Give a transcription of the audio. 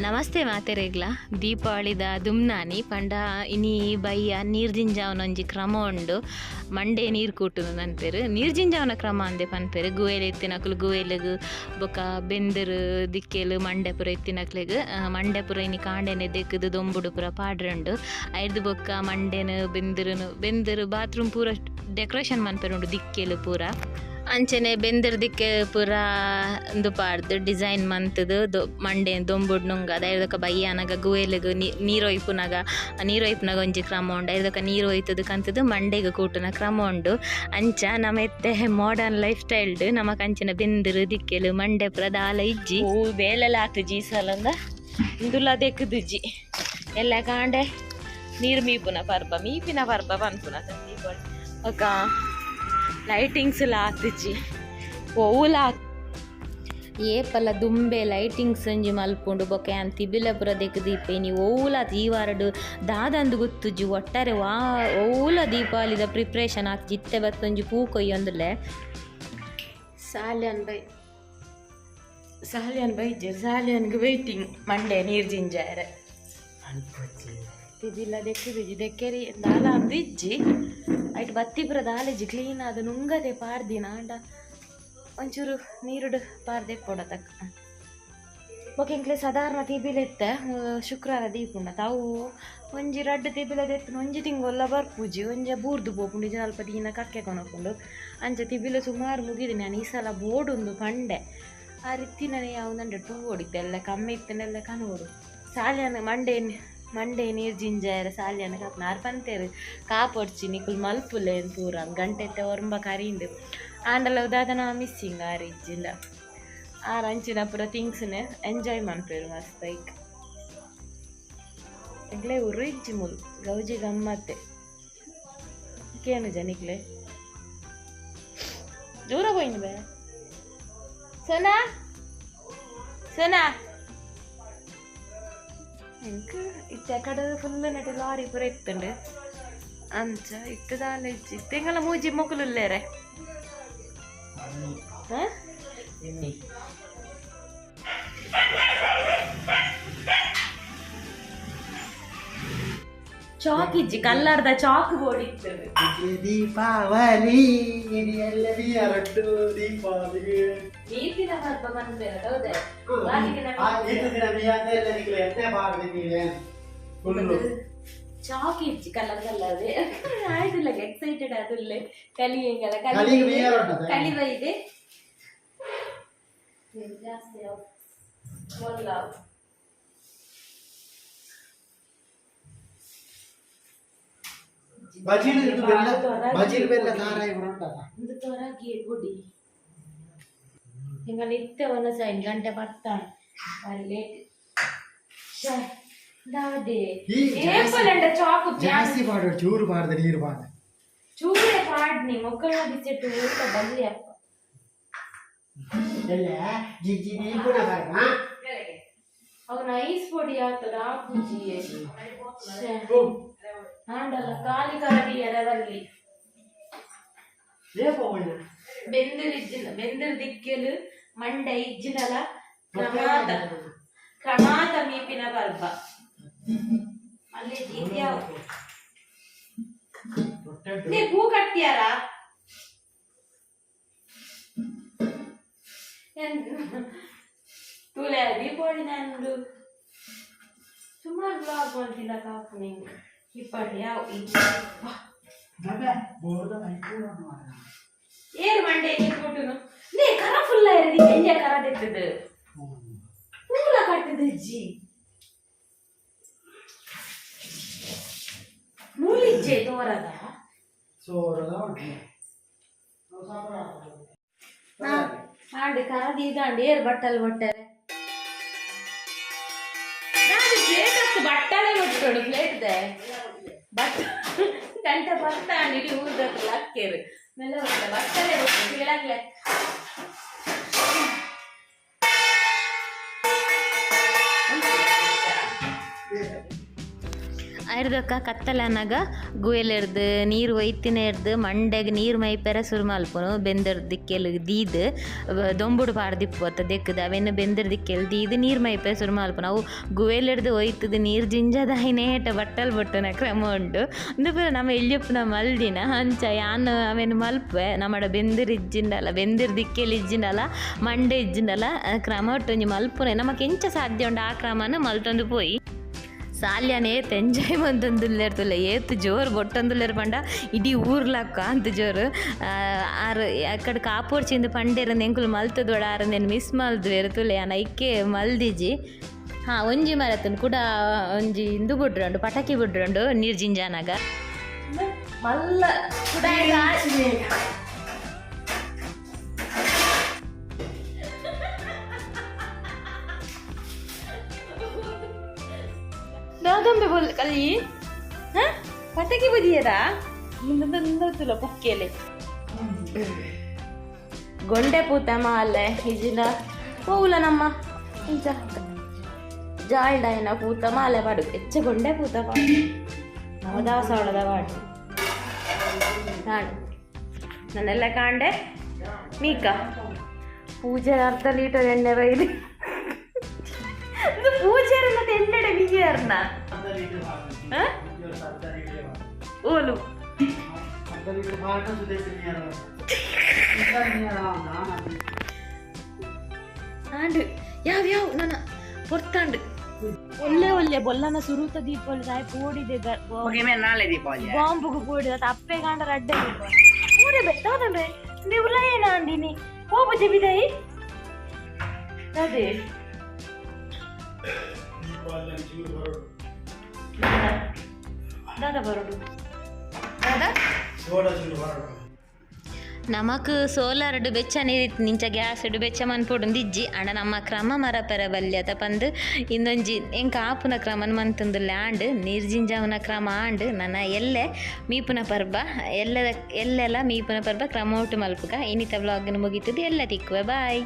ನಮಸ್ತೆ ಮಾತೆರೆಗ್ಲ. ದೀಪಾವಳಿದ ದುಮ್ನಾನಿ ಪಂಡ ಇನಿ ಬಯ್ಯ ನೀರ್ ಜಿಂಜಾವನ ಒಂಜಿ ಕ್ರಮ ಉಂಡು. ಮಂಡೆ ನೀರ್ ಕೂಟುನು ಪನ್ಪೆರ್, ನೀರ್ ಜಿಂಜಾವನ ಕ್ರಮ ಅಂದೆ ಪನ್ಪೆರ್. ಗುವೆಲ್ ಇತ್ತಿನಕುಲು ಗುವೆಲ್ಗ್, ಬೊಕ ಬೆಂದರ್ ದಿಕ್ಕೆಲ್ ಮಂಡೆ ಪೂರ ಇತ್ತಿನಕ್ಲೆಗ್ ಮಂಡೆ ಪೂರ ಇನಿ ಕಾಂಡೆನೆ ದೆಕ್ಕುದು ದೊಂಬುಡು ಪೂರ ಪಾಡ್ರುಂಡು. ಐರ್ದ್ ಬೊಕ್ಕ ಮಂಡೆನ್ ಬೆಂದರುನು ಬೆಂದರ್ ಬಾತ್ರೂಮ್ ಪೂರ ಡೆಕೋರೇಷನ್ ಮನ್ಪೆರುಂಡು ದಿಕ್ಕೆಲ್ ಪೂರ. ಅಂಚನೆ ಬೆಂದರ್ ದಿಕ್ಕೆ ಪೂರ ಉಂದು ಪಾಡ್ದ್ ಡಿಸೈನ್ ಮಂತುದು ಮಂಡೆ ದೊಂಬುಡು ನುಂಗದ. ಐರ್ದೊಕ ಬಯ್ಯಾನಗ ಗುವೆಲ್ಗ್ ನೀರ್ ಒಯ್ಪುನಗ ಒಂಜಿ ಕ್ರಮ ಉಂಡು. ಐರ್ದೊಕ ನೀರ್ ಒಯ್ತುದು ಕಂತುದು ಮಂಡೆಗ್ ಕೂಟುನ ಕ್ರಮ ಉಂಡು. ಅಂಚ ನಮ ಇತ್ತೆ ಮಾಡರ್ನ್ ಲೈಫ್ ಸ್ಟೈಲ್ಡ್ ನಮಕ್ ಅಂಚಿನ ಬೆಂದರ್ ದಿಕ್ಕೆಲು ಮಂಡೆ ಪೂರ ದಾಲ ಇಜ್ಜಿ. ಹೂ ಬೇಲೆಲ ಆತುಜಿ ಈ ಸಲಂದ ಇಂದುಲ ದೆಕ್ಕುದುಜ್ಜಿ. ಎಲ್ಲ ಕಾಂಡೆ ನೀರ್ ಮೀಪುನ ಪರ್ಬ ಮೀಪಿನ ಪರ್ಬ ಪನ್ಪುನ ದೀಪಾವಳಿ. ಬೊಕ ಲೈಟಿಂಗ್ಸ್ ಲ ಆತುಜಿ ಒವುಲ ಏಪಲ ದುಂಬೆ ಲೈಟಿಂಗ್ಸ್ ಒಂಜಿ ಮಲ್ಪುಂಡು. ಬೊಕ ಯಾನ್ ತಿಬಿಲ ಪೂರ ದೆಕ್ಕ್ ದೀಪೆ ಇನಿ ಒವುಲ ಈ ವಾರಡ್ ದಾದಂದ್ ಗೊತ್ತುಜ್ಜಿ. ಒಟ್ಟಾರೆ ವಾ ಒವುಲ ದೀಪಾವಳಿದ ಪ್ರಿಪ್ರೇಷನ್ ಆತುಜಿ. ಇತ್ತೆ ಬತ್ತ್ ಒಂಜಿ ಪೂ ಕೊಯ್ಯೊಂದುಲ್ಲೆ. ಸಾಲ್ಯಾನ್ ಬೈ ಸಾಲ್ಯಾನ್ ಬೈಜೆರ್ ಸಾಲ್ಯಾನ್ಗ್ ವೈಟಿಂಗ್ ಮಂಡೆ ನೀರ್ ಜಿಂಜಾಯರೆ. ತಿಬಿಲ ದೆಕ್ಕುದಿಜ್ಜಿ ದೆಕ್ಕೆರಿ ದಾಲ ಅಂದ್ ಇಜ್ಜಿ. ಐಟ್ ಬತ್ತಿ ಪೂರ ದಾಲ ಇಜ್ಜಿ ಕ್ಲೀನ್ ಆದ್ ನುಂಗದೆ ಪಾಡ್ದಿನ. ಆಂಡ ಒಂಚೂರು ನೀರುಡು ಪಾಡ್ದೆ ಪೋಡ ತಕ್ಕ. ಬೊಕ ಎಂಕ್ಲೆ ಸಾಧಾರಣ ತಿಬಿಲ ಇತ್ತೆ ಶುಕ್ರಾರ ದೀಪುಂಡ ತಾವು ಒಂಜಿ ರಡ್ಡ್ ತಿಬಿಲ ದೆತ್ತುಂಡ ಒಂಜಿ ತಿಂಗೊಲ್ಲ ಬರ್ಪುಜಿ. ಒಂಜಿ ಬೂರ್ದು ಪೋಪುಂಡು ಇಜ್ಜಿ ಅಲ್ಪ ದೀನ ಕಕ್ಕೆ ಕೊನೊಪುಂಡು. ಅಂಚ ತಿಬಿಲ ಸುಮಾರು ಮುಗಿದಿನಿ. ನಾನು ಈ ಸಲ ಬೋಡುಂದು ಪಂಡೆ ಆ ರೀತಿ ಯಾವ್ದಂಡೆ ಟೂ ಓಡಿತ್ತೆ ಎಲ್ಲ ಕಮ್ಮಿ ಇತ್ತಂಡೆಲ್ಲ ಕನೋಡು. ಸಾಲ್ಯಾನ ಮಂಡೆ ಮಂಡೆ ನೀರ್ ಜಿಂಜಾಯರ ಸಾಲ್ಯಾನ ಕಾಪುನ ಆರ್ ಪಂತೇರು ಕಾಪೊಡ್ಚಿ ನಿಕುಲು ಮಲ್ಪುಲೆ ಪೂರ ಗಂಟೆ ಇತ್ತೆ ಒರ್ಂಬ ಕರಿಂದು ಆಂಡಲ ದಾದನ ಮಿಸ್ಸಿಂಗ್ ಆರ್ ಇಜ್ಜಿಂಡ ಆರ್ ಅಂಚಿನ ಪೂರ ಥಿಂಗ್ಸ್ನೆ ಎಂಜಾಯ್ ಮನ್ಪೆರು ಮಸ್ತ್. ಐಕ್ ಎಂಕ್ಲೆ ಉರು ಇಜ್ಜಿ ಮುಲ್ ಗೌಜಿ ಗಮ್ಮತ್ತೆ ಕೇನು ಜನಿಕ್ಲೆ ದೂರ ಪೋಯಿನ ಬೇ. ಸೋನಾ ಸೋನಾ ಎಂಕ್ ಇತ್ತೆ ಕಡೆ ಫುಲ್ ನೆಟ್ ಲಾರಿ ಪೂರ ಇತ್ತುಂಡು. ಅಂಚ ಇತ್ತೆ ದಾಲ ಇಜ್ಜಿ. ಇತ್ತೆ ಎಂಗಲ ಮೂಜಿ ಮೊಕುಲು ಉಲ್ಲೇರೆ. ಚಾಕ್ ಇಜ್ಜಿ ಕಲ್ಲರ್ದ ಚಾಕ್ ಬೋರ್ಡ್ ಇತ್ತುಂಡು. ದೀಪಾವಳಿ ದೀಪಾವಳಿ ಮೀಪಿನ ಪರ್ಬ ಮನ್ಪೆರ ಹೌದೇ. ಚಾಕ್ ಇಜ್ಜಿ ಕಲರ್ ಕಲ್ಲರ್ ಆಯ್ತಿಲ್ಲ ಎಕ್ಸೈಟೆಡ್ ಆದುಲ್ಲೆ ಕಲಿ ಎಂಗಲ ಕಲಿ ಕಲಿ ಬೈದೆ ಜಾಸ್ತಿ ಮೊಲ್ಲ. ಬಜಿಲ್ ಬೆಲ್ಲ ಬಜಿಲ್ ಬೆಲ್ಲ ತಾರಾಯಿ ಉಂಟದ ಒಂದು ತೊರಗಿ ಗುಡಿ ಎಂಗಲ ಇತ್ತೆ ಒಂದ ಸೈನ್ ಗಂಟೆ ಬರ್ತಾನೆ ಬಾರಿ ಲೇಟ್ ದಾದೆ ಏಪಲಂಡ ಚಾಕು ಜಾಸ್ತಿ ಪಾಡು ಚೂರು ಪಾಡ್ದ ನೀರು ಪಾಡ ಚೂರೆ ಪಾಡ್ನಿ ಮೊಕ್ಕಳ ಬಿಸಿಟ್ಟು ಊಟ ಬಲ್ಲಿ ಅಪ್ಪ. ಎಲ್ಲ ಜಿಜ್ಜಿ ದೀಪುನ ಬರ್ಮ ಅವನ ಐಸ್ ಪೊಡಿ ಆತದ ಆಪುಜಿ ಆಂಡಲ ಖಾಲಿ ಕರಡಿ ಎರವಲ್ಲಿ ಬೆಂದಿರ್ ಇಜ್ಜಿನ ಬೆಂದಿರ್ ದಿಕ್ಕೆಲು ಮಂಡೆ ಇಜ್ಜಿನಲ ಕ್ರಮಾತ ಕ್ರಮಾತ ಮೀಪಿನ ಪರ್ಬ ಅಲ್ಲಿ ಜೀತ್ಯಾವ ನೀ ಪೂ ಕಟ್ತಿಯಾರ ತೂಲೆ ದೀಪಾವಳಿ ನಂದು ಸುಮಾರು ಬ್ಲಾಗ್ ಮಾಡ್ತಿಲ್ಲ ಕಾಪು ನಿಂಗೆ ಇಪ್ಪಟ್ಟು ಯಾವ ಏರು ಮಂಡೆ ನೀರು ಕೊಟ್ಟುನು ನೇ ಕರ ಫುಲ್ಲ ಇರದಿ ಎಂಜ ಕರ ದೆತ್ತದು ಪೂಲ ಕಟ್ಟದ ಅಜ್ಜಿ ಮೂಲಿಜ್ಜೆ ತೋರದ ಸೋರದ ಆಂಡ್ ಕರ ದೀದಾಂಡ್ ಏರ್ ಬಟ್ಟಲ್ ಬಟ್ಟರೆ ಪ್ಲೇಟ್ ಅತ್ತು ಬಟ್ಟಲೆ ಕೊಟ್ಟೋಡು ಪ್ಲೇಟ್ ದೆ ಬಟ್ ಗಂಟೆ ಬರ್ತಾಂಡ್ ಇಡೀ ಊರ್ದಕ್ಲು ಅಕ್ಕೇರು ಮೆಲ್ಲ ಬಟ್ಟ ಬಟ್ಟಲೆ ಕೊಟ್ಟು ಕೇಳಾಗ್ಲೆ. ಐರ್ದೊಕ್ಕ ಕತ್ತಲನಗ ಗುವೆಲೆರ್ದು ನೀರು ಒಯ್ತಿನೆರ್ದು ಮಂಡೆಗ್ ನೀರು ಮೈಪೆರೆ ಸುರು ಮಲ್ಪುನು ಬೆಂದರ್ ದಿಕ್ಕೆಲ್ ದೀದ್ ದೊಂಬುಡು ಪಾಡ್ದಿಪ್ಪು ಅತ್ತ ದೆಕ್ಕದ ಅವೆನ್ ಬೆಂದರ್ ದಿಕ್ಕೆಲ್ ದೀದ್ ನೀರು ಮೈಪೆರೆ ಸುರು ಮಲ್ಪುನು ಅವು ಗುವೆಲೆರ್ದು ಒಯ್ತದ ನೀರು ಜಿಂಜದಾಯಿನೇಟ ಬಟ್ಟಲ್ ಬೊಟ್ಟುನ ಕ್ರಮ ಉಂಡು. ಉಂದು ಪೂರ ನಮ್ಮ ಎಲ್ಯಪ್ಪುನ ಮಲ್ದಿನ ಅಂಚ ಯಾನ್ ಅವೆನ್ ಮಲ್ಪುವೆ ನಮ್ಮಡ ಬೆಂದಿರ್ ಇಜ್ಜಿಂಡಲ ಬೆಂದಿರ್ ದಿಕ್ಕೆಲ್ ಇಜ್ಜಿಂಡಲ ಮಂಡೆ ಇಜ್ಜಿಂಡಲ ಕ್ರಮ ಒಟ್ಟೊಂಜಿ ಮಲ್ಪುನೆ ನಮಕ್ ಎಂಚ ಸಾಧ್ಯ ಉಂಡು ಆ ಕ್ರಮನ ಮಲ್ತೊಂದು ಪೋಯಿ. ಸಾಲ್ಯಾನ ಏತ್ ಎಂಜಾಯ್ ಮಂತೊಂದುಲ್ಲೆರ್ ತುಲೆ ಏತ್ ಜೋರು ಬೊಟ್ಟೊಂದುಲ್ಲೆರ್ ಪಂಡ ಇಡೀ ಊರ್ಲಕ್ಕ ಅಂತ್ ಜೋರು. ಆರ್ ಅಕ್ಕಡ ಕಾಪೋಡ್ಚಿಂದು ಪಂಡೆರ್ ಎಂಕುಲು ಮಲ್ತದೊಡ ಆರ್ ನೆನ್ ಮಿಸ್ ಮಲ್ದುವೆರ್ ತುಲೆ ಯಾನ್ ಐಕೆ ಮಲ್ದಿಜಿ. ಹಾ ಒಂಜಿ ಮರತನ್ ಕೂಡ ಒಂಜಿ ಇಂದು ಬುಡ್ರಂಡು ಪಟಾಕಿ ಬುಡ್ರಂಡು ನೀರು ಜಿಂಜಾನಾಗ. ಮಲ್ಲ ಕುಡ ದಾದಂಬೆ ಬೋಲ್ ಕಲಿ ಹಾ ಪಟಾಕಿ ಬುದಿಯರಾ ಮುಂದೆ ಕುಕ್ಕೆಲೆ ಗೊಂಡೆ ಪೂತ ಮಾಲೆ ಇಜಿನ ಪೋವುಲ ನಮ್ಮ ಇಂಚ ಜಾಲ್ಡಾಯಿನ ಪೂತ ಮಾಲೆ ಪಾಡು ಹೆಚ್ಚ ಗೊಂಡೆ ಪೂತ ಪಾಡು ನವದಾಸವಳದ ಪಾಡು ಕಾಣು ನನ್ನೆಲ್ಲ ಕಾಂಡೆ ಮೀಕ ಪೂಜೆ ಅರ್ಧ ಲೀಟರ್ ಎಣ್ಣೆ ಬೈದು ಇದು ಪೂಜೆ ಮತ್ತೆ ಎಣ್ಣೆಡೆ ಬಿಜಿಯರ್ನ ಓಲು ಆಂಡ್ ಯಾವ ಯಾವ ನನ್ನ ಪೊರ್ತಾಂಡ್ ಒಳ್ಳೆ ಒಳ್ಳೆ ಬೊಲ್ಲನ ಸುರೂತ ದೀಪಾವಳಿ ಸಾಯ್ ಪೋಡಿದೆ. ನಾಳೆ ದೀಪಾವಳಿ ಬಾಂಬುಗು ಪೋಡಿದೆ ಅಪ್ಪೆ ಕಾಂಡರ ಅಡ್ಡೆ ಊರೇ ಬೆ ದಾದಂಬೆ ನೀವು ಏನ ಅಂದಿನಿ ಹೋಬುಜಿ ಬಿದೈ ಅದೇ ದಾದಾ ಬರೋಡು ದಾದಾ. ನಮಕ್ ಸೋಲಾರ್ಡ್ ಬೆಚ್ಚ ನೀರಿತ್ತು ನಿಂಚ ಗ್ಯಾಸ್ ಬೆಚ್ಚ ಮನ್ಪೊಡು ಇಜ್ಜಿ ಅಂಡ ನಮ್ಮ ಕ್ರಮ ಮರಪೆರ ಬಲ್ಯತ ಪಂದ್ ಇಂದೊಂಜಿ ಎಂಕ್ ಆಪುನ ಕ್ರಮನ್ ಮಂತುಂದು ಲ್ಯಾಂಡ್ ನೀರ್ ಜಿಂಜಾವುನ ಕ್ರಮ ಆಂಡ್ ನನ ಎಲ್ಲೆ ಮೀಪುನ ಪರ್ಬ ಎಲ್ಲೆದ ಎಲ್ಲೆಲ್ಲ ಮೀಪುನ ಪರ್ಬ ಕ್ರಮ ಒಟ್ಟು ಮಲ್ಪುಗ. ಇನ್ನಿತ ವ್ಲಾಗ್ ಮುಗೀತದೆ ಎಲ್ಲ ತಿಕ್ಕುವೆ ಬಾಯ್.